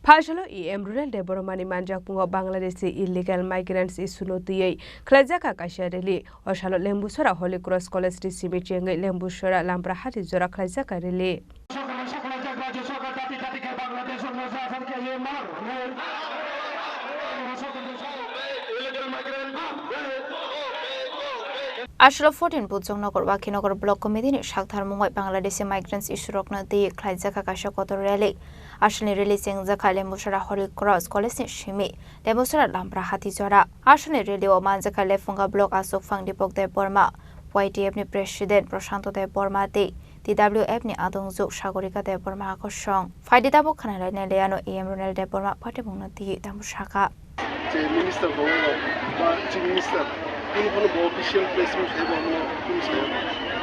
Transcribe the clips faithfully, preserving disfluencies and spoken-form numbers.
Phalsalo E M Ronel Debbarmani manjakmungo Bangladeshi illegal migrants issue no twiwi khlaijak kha kaisa rally. O salo Lembusora Holy Cross College ni simi chengwi Lembusora Lampra hati jora khlaijak kha rally. Aswlo fourteen Puchongnogor Wakhinagar Block Committee ni saktharmung bai Bangladeshi migrants issue rokno twi khlaijak kha kaisa kotor rally. Aswlni rally chengjak kha Lembusora Holy Cross College ni simi Lembusora Lampra hati jora. Aswlni rally o manjak kha Lefunga Block Achukphang Dipok Debbarma, Y T F ni President Prashanto Debbarma tei T W F ni adongjwk Sagorika Debbarma kosong. Phaidi tabuk khwnalaina laiano E M Ronel Debbarma patimungno twi tambo sakha. Je minister bo ba chief minister, kunu phano bo official press meet khai bo amno kunu sayo.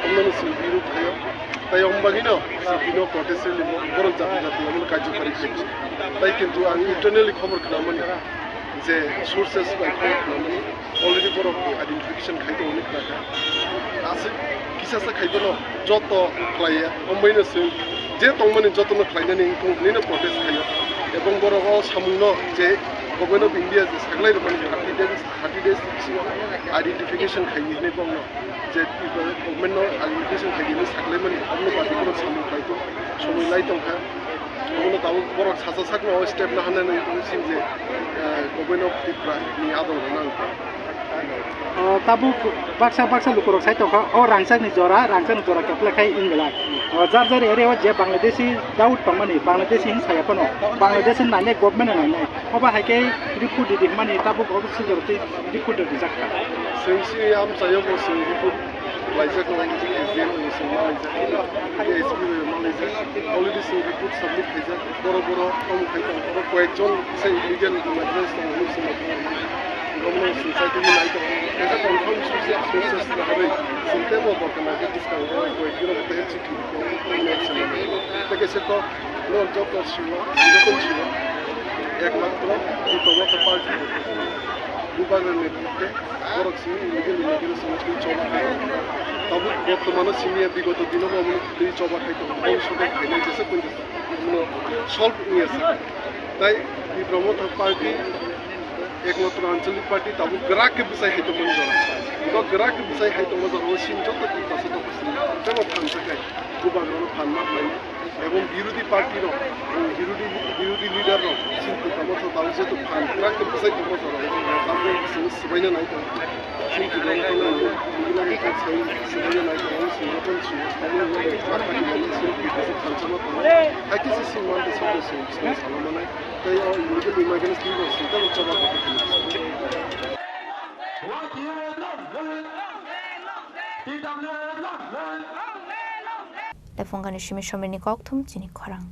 Amno no sini biru khayo. Tai om bagino sini no protest rally bo borok jati jati amno kajjo kari khayo. Tai kintu ang internally khobor khnamani je sources bai khobor khnamani already borok identification khai tongo ni khnakha. Aswk kisa sa khai bono joto khlaiya, ombaino se je tongmani jotono khlainani wngkha nini protest khaio. Ebong borok o samungno je Government of India je saklai rwmani thirty days, thirty days bisingo identification khaini hinwi bongno je government no identification khaini hinwi saklaimani aboni bagwi borok samung khlai tong, somoi lai tongkha. Obono tabuk borok sacha sakno o step lahanani wngkha je, eh, Government of Tripura ni adong rwna wngkha. O, tabuk baksa baksa lukurok sai tongkha, o rangchakni jora, rangchakni jora keplai khai wng belai. O, jar jar area o je Bangladeshi doubt tongmani, Bangladeshi hwn saya phano, Bangladeshi nainai, government nainai. Obo hai khe report ridi hwnmani tabuk obo sijoro twi report rijak kha. Chwng sini amchaio bo chwng report laijak, S D M bai chwng ma laijak, S P bai ma laijak. Already chwng report submit khaijak. Borok, borok omo khai tong, borok koyekjon se illegal migrants tong, hwnwi se tong. Borok no society ni nai tong. Kaisa confirm sources, sources na harwi, sinte bo borok na ke discount ko, koyek dino ko tehe chikhi ko, ko ne se na. Te kaisa to, no job to siwa, job to siwa. Ekmatro, Bubagra party. Bubagra ni te, borok sini illegal, illegal sini twi choba khai. Tabuk bortomano sini bigoto dino bo twi choba khai tong. Boni soto khainai jesa kun jesa. Solve wngya sa. Tai Tipra Motha Party, Ekmatro Anchalik Party tabuk grak ke bwsai hai tongmani jora. Bo grak ke bwsai hai tongma jora, o sini joto Tipra sa tongma sini. Tebo thansa kai. Bubagra no phan ma khlai. Ebong birodhi party rok, birodhi, birodhi leader rok, sini Tipra Motha tabuk joto phan grak ke bwsai tongma jora. Tabuk sini swbaina nai tong. Sini Tipra Motha no, ina ke sai swbaina nai tong. Sini joto sini, sini joto sini, sini joto sini, sini joto sini, sini joto sini, sini joto sini, sini joto sini, Tei o illegal immigrants ni bo singtang choba kotor khe. Lephungani simi somini kokthum chini khorang.